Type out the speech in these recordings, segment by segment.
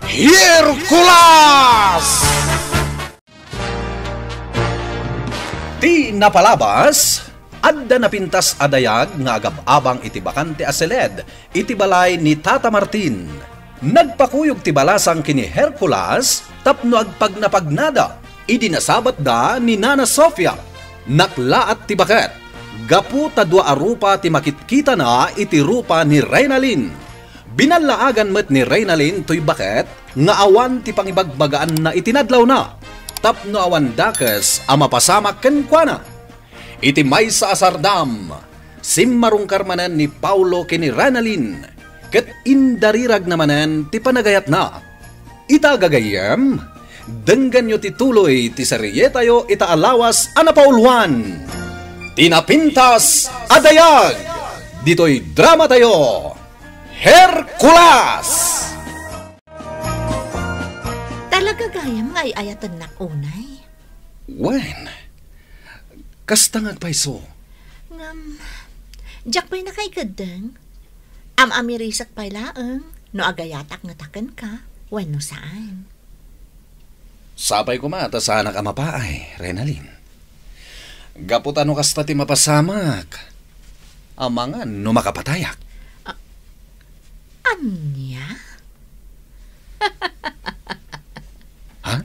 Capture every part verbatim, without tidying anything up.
Hercules! Ti napalabas, adda napintas a dayag nga agab-abang iti bakante a seled iti balay ni Tata Martin. Nagpakuyog ti balasang ken ni Hercules tapno agpagnapagnada idi nasabatda ni Nana Sofia. Naklaat ti baket gapu ta dua a rupa ti makitkitana iti rupa ni Reynalyn. Binallaagan met ni Reynalyn toy baket nga awan ti pangibagbagaanna iti nadlawna, tapno awan dakes a mapasamak kenkuana. Iti maysa a sardam, simmarungkar manen ni Paulo ken ni Reynalyn, ket indariragna manen ti panagayatna. Ita gagayyem, denggenyo ti tuloy ti serietayo ita a lawas a napauluan, Ti Napintas a Dayag, ditoy dramatayo, Hercules! Talaga gayam nga ay-ayatennak unay? Wen, kasta nga agpayso. Ngem, diak pay nakaikeddeng. Am-amirisek pay laeng no agayatak ngata kenka wenno saan. Sapay koma ta saanak a mapaay, Reynalyn. Gapu ta no kasta ti mapasamak, amangan no makapatayak. A-, ania? Ha?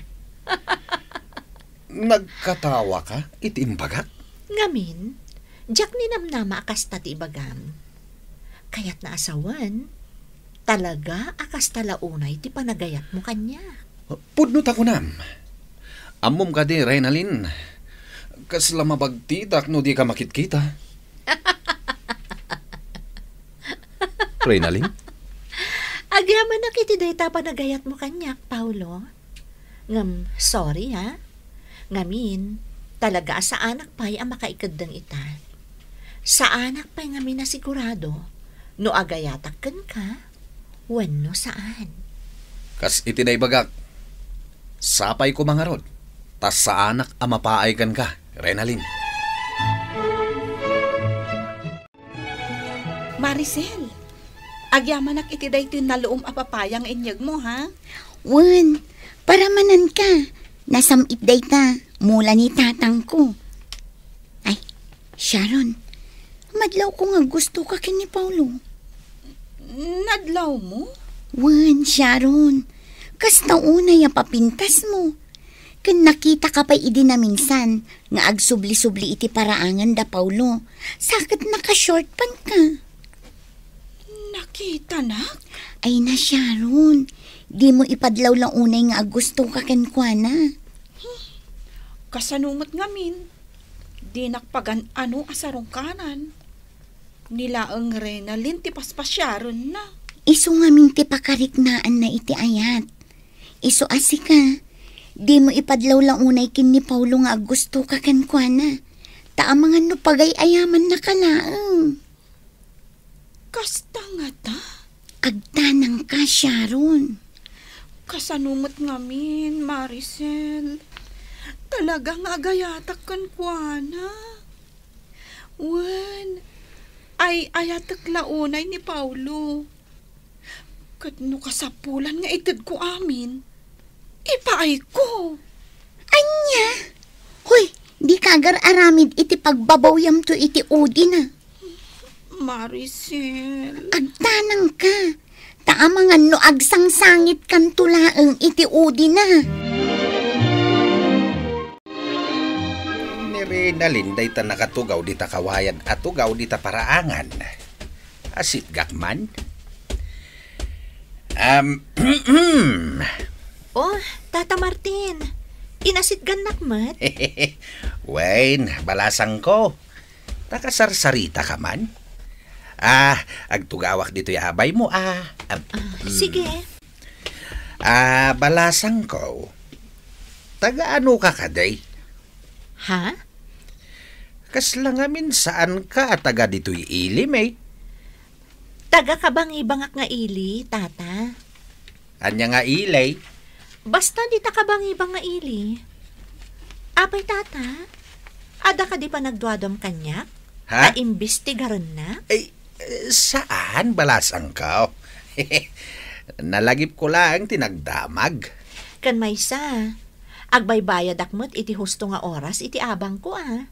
Nagkatawaka iti imbagak? Ngamin, diak ninamnama a kasta ti ibagam. Kayatna a sawen, talaga a kasta la unay ti panagayatmo kaniak. Pudno ta kunam. Ammom kadi, Reynalyn, kasla mabagtitak no dika makitkita. Reynalyn? Agyamanak iti dayta panagayatmo kaniak, Paulo. Ngem, sorry, ha? Ngamin, talaga a saanak pay a makaikeddeng ita. Saanak pay ngamin a sigurado no agayatak kenka wenno saan. Kas iti naibagak, sapay koma ngarud, ta saanak a mapaay kenka, Reynalyn. Maricel, agyamanak iti daytoy naluom a papaya nga inyegmo, ha? Wen, paramananka. Nasam-it dayta, mula ni tatangko. Ay, Sharon, madlawko nga aggustoka ken ni Paulo. Nadlawmo? Wen, Sharon, kasta unay a papintasmo. Ken nakitaka pay idi naminsan nga agsubli-subli iti paraangan da Paulo. Sa ket naka-short pant ka. Nakitanak? Ay na, Sharon, dimo ipadlawlaw unay nga aggustoka kenkuana. Kasano met ngamin? Dinak pagan-ano a sarungkaran. Ni laeng Reynalyn ti paspasiarenna. Isu ngamin ti pakariknaanna iti ayat. Isu a sika, dimo ipadlawlaw unay ken ni Paulo nga aggustoka kenkuana. Ta amangan no pagay-ayamannaka laeng. Kasta ngata? Agtanangka, Sharon. Kasano met ngamin, Maricel? Talaga nga agayatak kenkuana. Wen, ay-ayatek la unay ni Paulo. Ket no kasapulan nga itedko amin, ipaayko. Ania? Hoy, dika agar-aramid iti pagbabawyamto iti udina. Maricel. Agtanangka. Ta amangan no agsangsangitkanto laeng iti udina. Ni Reynalyn dayta nakatugaw dita kawayan a tugaw dita paraangan. Asitgak man. Am, Oh, Tata Martin, inasitgannak met? Wen, balasangko. Nakasarsaritaka man? Ah, agtugawak ditoy abaymo, ah. Ab-, Ah, mm. Sige. Ah, balasangko. Taga-anoka kadi? Ha? Kasla ngamin saanka a taga ditoy ilim, eh? Taga kabangibangak nga ili, Tata. Ania nga ili? Basta dita kabangibang nga ili. Apay, Tata? Adda kadi panagduadum kaniak? Ha? Ta imbestigarennak? Ay, eh, saan, balasangko. Nalagipko laeng ti nagdamag. Ken maysa, agbaybayadak met iti husto nga oras iti abangko, a.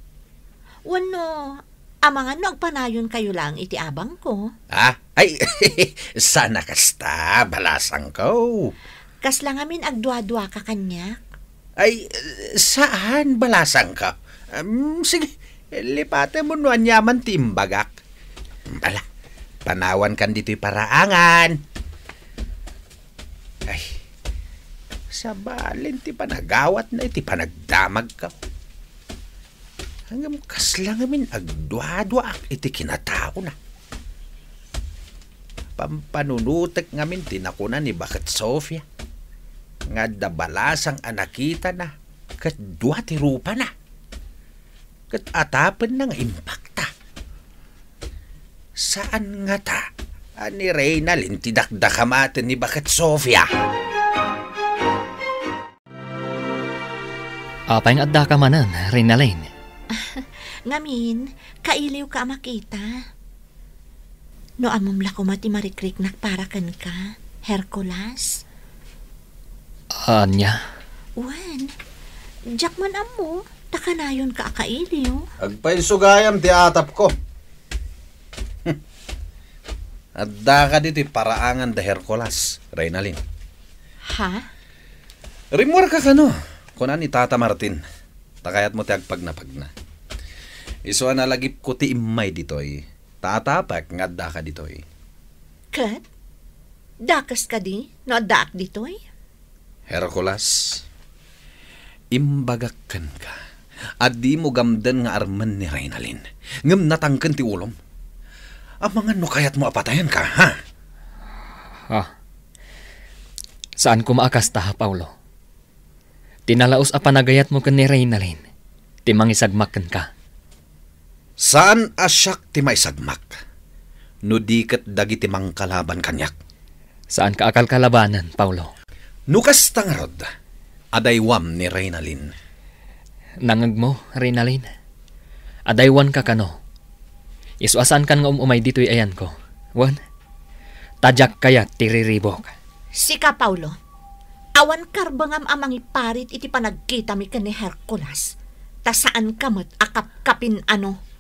Wenno, amangan no agpanayonkayo laeng iti abangko? Ah? Ay, saan a kasta, balasangko. Kasla ngamin agduaduaka kaniak? Ay, saan, balasangko. Em, sige, lipatem no aniaman ti imbagak. Bala, panawankan ditoy paraangan. Ay, sabalen ti panagawatna iti panagdamagko. Ngem kasla ngamin agduaduaak iti kinataona. Pampanunotek ngamin ti nakuna ni Baket Sofia nga adda balasang a nakitana ket dua ti rupana. Ket atapenna nga impakta. Saan ngata a ni Reynalyn ti dakdakamaten ni Baket Sofia? Apay nga addaka manen, Reynalyn? Ngamin, kailiwka a makita. No ammom la koma ti marikriknak para kenka, Hercules. Ania? Wen, diak man ammo, ta kanayonka a kailiw. Agpainsugayan ti atapko. Addaka ditoy paraangan da Hercules, Reynalyn. Ha? Rimmuarka kano, kuna ni Tata Martin, ta kayatmo ti agpagnapagna. Isu a nalagipko ti immay ditoy, ta atapek nga addaka ditoy. Ket? Dakes kadi no addaak ditoy? Hercules, imbagak kenka a dimo gamden nga armen ni Reynalyn, ngem natangken ti ulom. Amangan no kayatmo a patayenka, ha? Ha? Saan koma a kasta, Paulo. Ti nalaus a panagayatmo ken ni Reynalyn ti mangisagmak kenka. Saan a siak ti maisagmak, no di ket dagiti mangkalaban kaniak. Saanka a kalkalabanen, Paulo. No kasta ngarud, adaywam ni Reynalyn. Nangngegmo, Reynalyn? Adaywanka kano? Isu a saankan nga um-umay ditoy ayanko. Wen? Ta diak kayat ti riribuk. Sika, Paulo, awan karbengam a mangiparit iti panagkitami ken ni Hercules, ta saanka met a kapkapin-ano.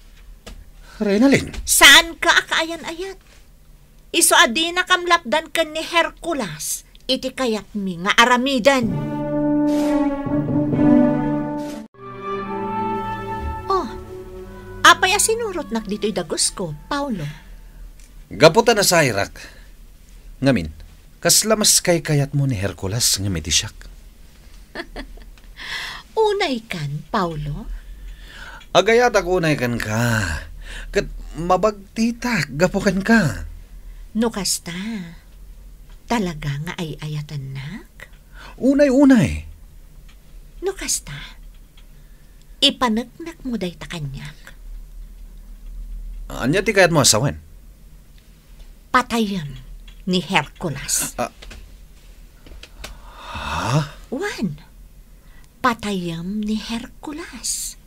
Reynalyn. Saanka a kaayan-ayat. Isu a dinakam lapdan ken ni Hercules iti kayatmi nga aramiden. Oh, apay a sinurotnak ditoy dagusko, Paulo? Gapu ta nasairak. Ngamin, kasla mas kaykayatmo ni Hercules ngem iti siak? Unaykan, Paulo? Agayatak unay kenka, ket mabagtitak gapu kenka. No kasta, talaga nga ay-ayatennak? Unay, unay. No kasta, ipaneknekmo dayta kaniak. Ania ti kayatmo a sawen? Patayem ni Hercules. Ah. Ha? Wen, patayem ni Hercules.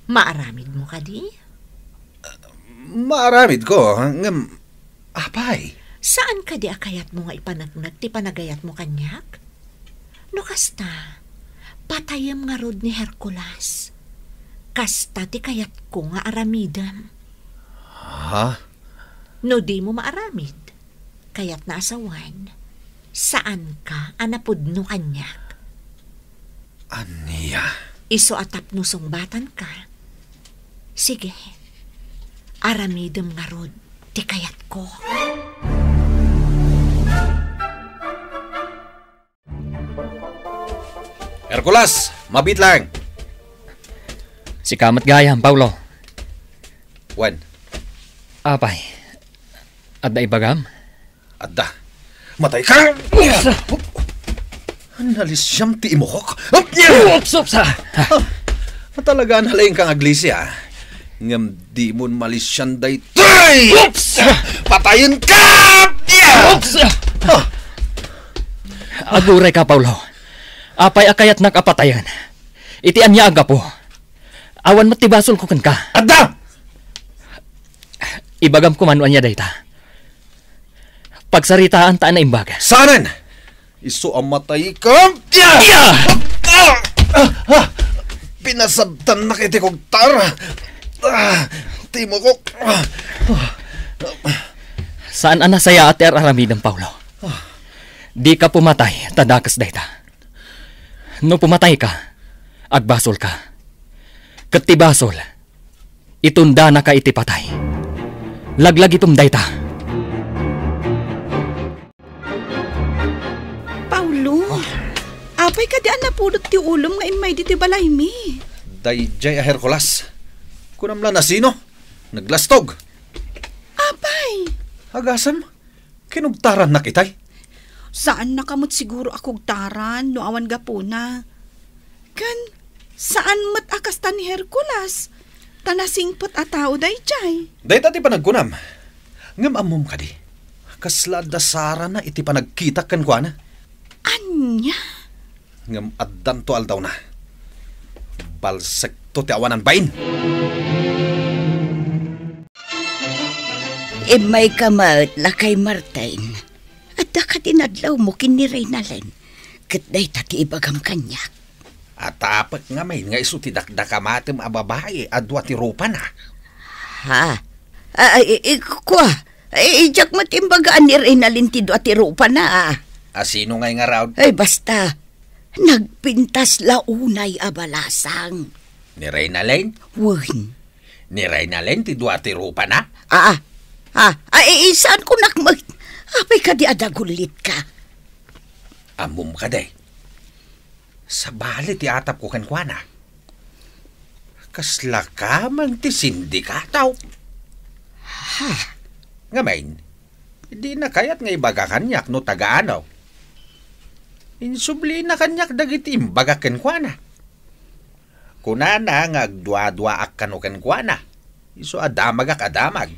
Maaramidmo kadi? Maaramidko, ngem apay? Saan kadi a kayatmo nga ipaneknek ti panagayatmo kaniak? No kasta, patayem ngarud ni Hercules. Kasta ti kayatko nga aramidem. Ha? No dimo maaramid, kayatna a sawen, saanka a napudno kaniak. Ania? Isu a tapno sungbatanka. Sige, aramidem ngarud ti kayatko. Hercules, mabiit laeng. Sika met gayam, Paulo. Wen. Apay, adda ibagam? Adda. Matay ka! Nalisiam ti imok. Ups, ups, ah. Ah, talaga, nalaing kang aglisi, ah. Ngem dimon malisian daytoy! Ups! Patayen ka! Ups! Ah. Aguray ka, Paulo. Apay a kayatnak a patayen? Iti ania a gapu? Awan met ti basolko kenka. Adda! Ibagam koma no ania dayta. Pagsaritaan ta a naimbag. Saanen! Isu a matayka! Ya! Ah! Ah! Ah! Pinasabtannak iti kugtar! Ah! Timokok! Ah! Saan a nasayaat ti ar-aramidem, Paulo. Dika pumatay, ta dakes dayta. No pumatayka, agbasolka. Ket ti basol, itundanaka iti patay. Laglagitom dayta. Paulo, apay kadi a napudot ti ulom nga immay ditoy balaymi? Daydiay a Hercules. Kunam la nasino? Naglastog. Apay? Agasem, kinugtarannak itay. Saannaka met siguro a kugtaran no awan gapuna. Ken saan met a kasta ni Hercules, ta nasingpet a tao daydiay. Dayta ti panagkunam. Ngem ammom kadi, kasla adda sarana iti panagkitak kenkuana. Ania? Ngem addanto aldawna. Balsekto ti awanan bain. Immayka met, lakay Martin. Adda kadi nadlawmo ken ni Reynalyn, ket dayta ti ibagam kaniak. Atapek ngamin nga isu ti dakdakamatem a babai a dua ti rupana. Ha? Ah, i-, i-, kua, i-, idiak met imbagaan ni Reynalyn ti dua ti rupana, ah. A sino ngay ngarud? Ay, basta. Nagpintas la unay a balasang. Ni Reynalyn? Wen. Ni Reynalyn ti dua ti rupana? Ah, ah, ah, eh, eh, saan kunak met? Apay kadi a dagullitka? Ammom kadi, sabali ti atapko kenkuana. Kasla kameng ti sindikato. Ha? Ngamin, dina kayat nga ibaga kaniak no taga ano. Insublina kaniak dagiti imbagak kenkuana. Kunana nga agduaduaak kano kenkuana. Isu a damagak a damag.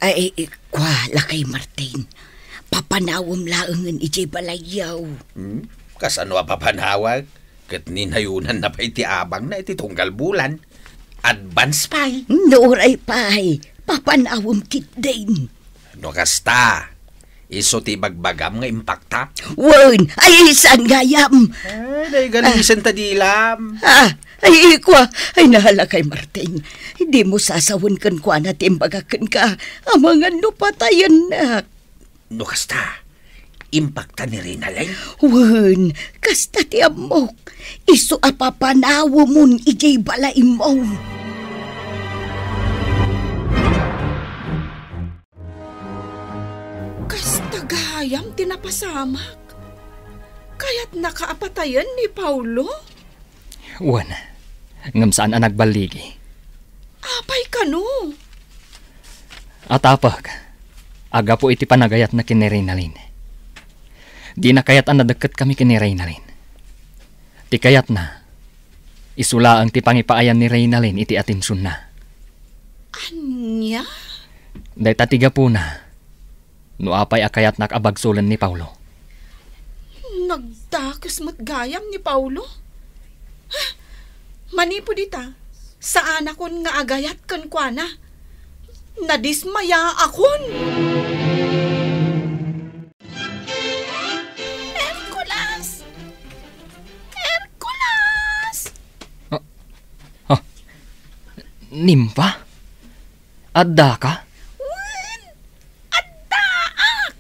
Ay, eh, kua, lakay Martin. Papanawem laengen idiay balayyo. Hmm? Kasano a papanawak? Ket ninayonanna pay ti abangna iti tunggal bulan. Advance pay. No, uray pay. Papanawem ketdin. No kasta, isu ti ibagbagam nga impakta? Wen, ay, saan gayam? Ay, naigalisen ta dilam. Ah, ay, kua, ay, nahalakay Martin. Dimo sasawen kenkuana ti imbagak kenka, amangan no patayennak. No kasta, impakta ni Reynalyn? Wen, kasta ti ammok. Isu a papanawemon idiay balaymo. Kasta gayam ti napasamak. Kayatnaka a patayen ni Paulo? Wen, ngem saan a nagballigi. Apay kano? Atapek, agapu iti panagayatna ken ni Reynalyn. Dina kayat a nadekketkami ken ni Reynalyn. Ti kayatna, isu laeng ti pangipaayan ni Reynalyn iti atensionna. Ania? Dayta ti gapuna no apay a kayatnak a bagsolen ni Paulo. Nagdakes met gayam ni Paulo? Manipud ita, saanakon nga agayat kenkuana. Nadismayaakon! Hercules! Hercules! Ah, ah, Nimpa? Addaka? Wen, addaak!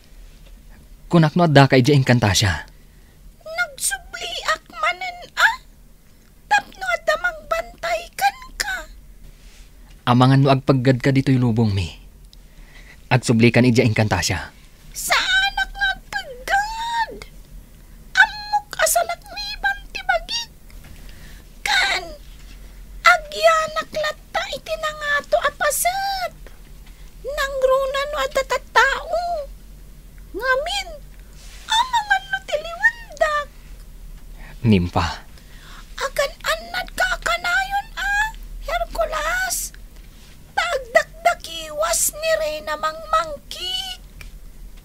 Kunak no addaka idiay Encantasia. Nagsubliak manen a, tapno adda mangbantay kenka. Amangan no agpeggadka ditoy lubongmi, agsublikan idiay Encantasia. Saanak nga agpeggad. Ammok a salakniban ti bagik. Ken agyanak latta iti nangato a paset. Nangruna no adda tattao. Ngamin, amangan no tiliwendak. Nimpa. Agan-annadka a kanayon a, Hercules. Ta agdakdakiwas ni Reyna Mangmangkik.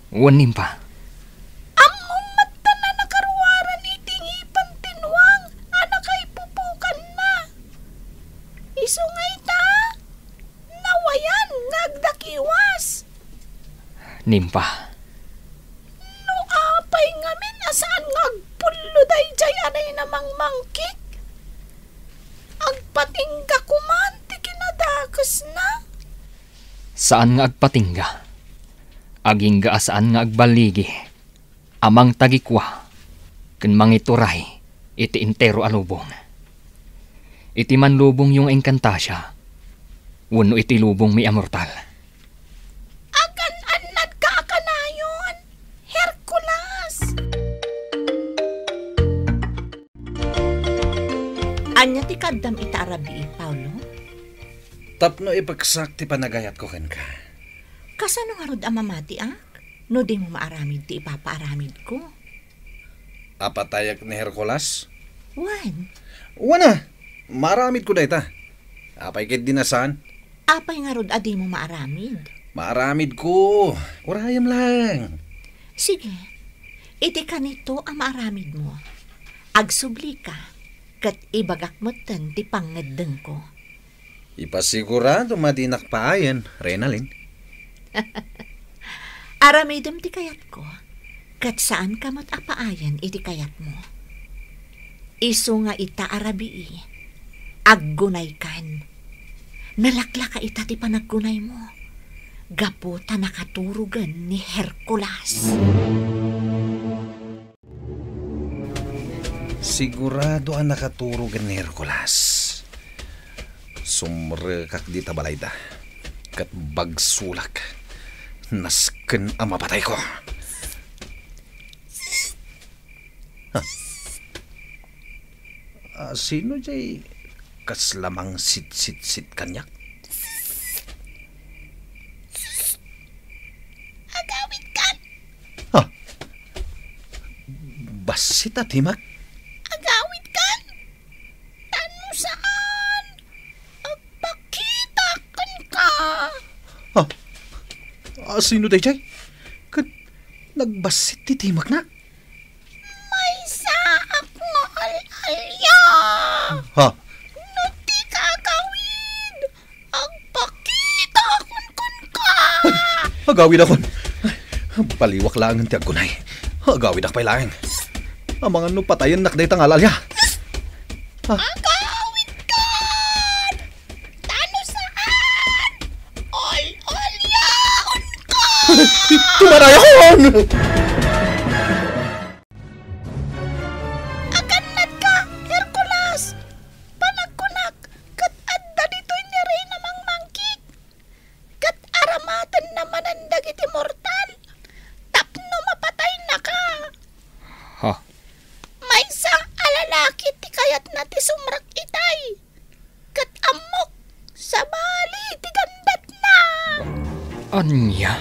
Wen, Nimpa. Ammom met ta nakaruaren iti ngipen ti nuang a nakaipupokanna. Isu nga ita, nawayan nga agdakiwas. Nimpa, Mangkik, agpatingga koman ti kinadakesna. Saan nga agpatingga. Agingga a saan nga agballigi a mangtagikua ken mangituray iti entero a lubong. Iti manlubongyo nga engkantasia wenno iti lubongmi a mortal. Agan-annadka a kanayon, Hercules! Ania ti kaaddam ita a rabii, Paolo? Tapno ipeksak ti panagayatko kenka. Kasano ngarud a mamatiak no dimo maaramid ti ipapaaramidko? Apatayek ni Hercules? Wen. Wen a, maaramidko dayta. Apay ketdi a saan? Apay ngarud a dimo maaramid? Maaramidko. Urayem laeng. Sige. Iti kanito a maaramidmo, agsublika, ket ibagak metten ti pangngeddengko. Ipasigurado a dinak paayen, Renalyn. Aramidem ti kayatko, ket saanka met a paayen iti kayatmo. Isu nga ita a rabii, aggunaykan. Nalaklaka ita ti panaggunaymo, gapu ta nakaturogen ni Hercules. Sigurado a nakaturogen ni Hercules. Sumrekak dita balayda, ket bagsolak. Nasken a mapatayko. Ha? Ah, sino jay kasla mangsitsitsit kaniak? Agawidkan! Ha? Bassit a timek? Agawidkan! Ta no saan, agpakitak kenka. Ha? Ah, sino dayjay? Ket nagbassit ti timekna? Maysaak nga al-alia. Ha? No dika agawid, agpakitakon kenka. Agawidakon. Baliwak laengen ti aggunay. Agawidak pay laeng. Amangan no patayennak dayta nga al-alia. Ha? Agawidkan! Ta no saan, al-aliaonka! Tumarayakon! Agannadka, Hercules! Panagkunak, ket adda ditoy ni Reyna Mangmangkik. Ket aramatenna manen dagiti mortal tapno mapataynaka. Ha? Maysa a lalaki ti kayatna ti sumrek itay. Ket ammok, sabali ti gandatna. Ania?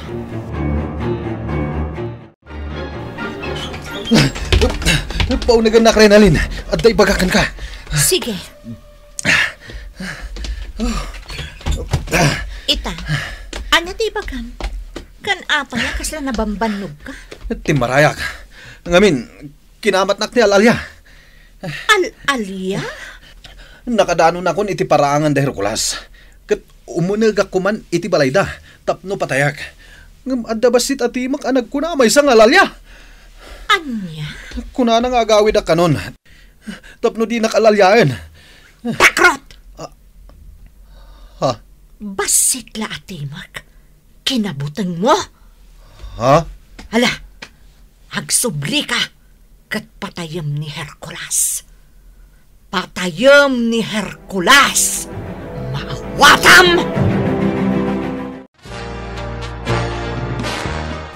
Paunagennak, Renalyn. Adda ibagak kenka. Sige. Ita, ania ti ibagam? Kan apay a kasla nabambannogka? Timmarayak. Ngamin, kinamatnak ti al-alia. Al-alia? Nakadanonakon iti paraangan da Hercules. Ket umunegak koman iti balayda tapno patayak. Ngem adda bassit a timek a nagkuna a maysa nga al-alia. Ania? Kunana nga agawidak kanon tapno dinak al-aliaen. Takrot! Ah, ha? Bassit la a timek. Kinabutengmo? Ha? Ala, agsublika, ket patayem ni Hercules. Patayem ni Hercules! Maawatam!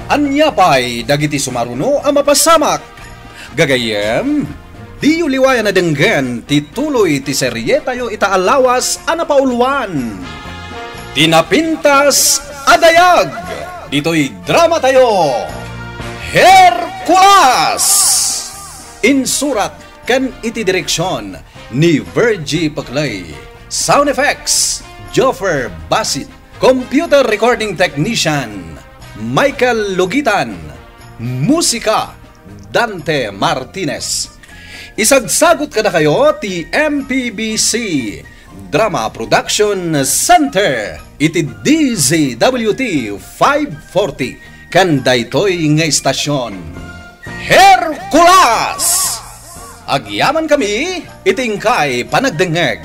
Ania pay dagiti sumaruno a mapasamak? Gagayyem, diyo liwayan a denggen ti tuloy ti serietayo ita a lawas a napauluan, Ti Napintas a Dayag, ditoy dramatayo, Hercules! Insurat ken iti direksion ni Virgie Peclay. Sound effects, Joffer Basit. Computer recording technician, Michael Lugitan. Musika, Dante Martinez. Isagsagut kadakayo ti M P B C Drama Production Center iti D Z W T five forty ken daytoy nga istasyon. Hercules! Agyamankami iti inkay panagdengngeg.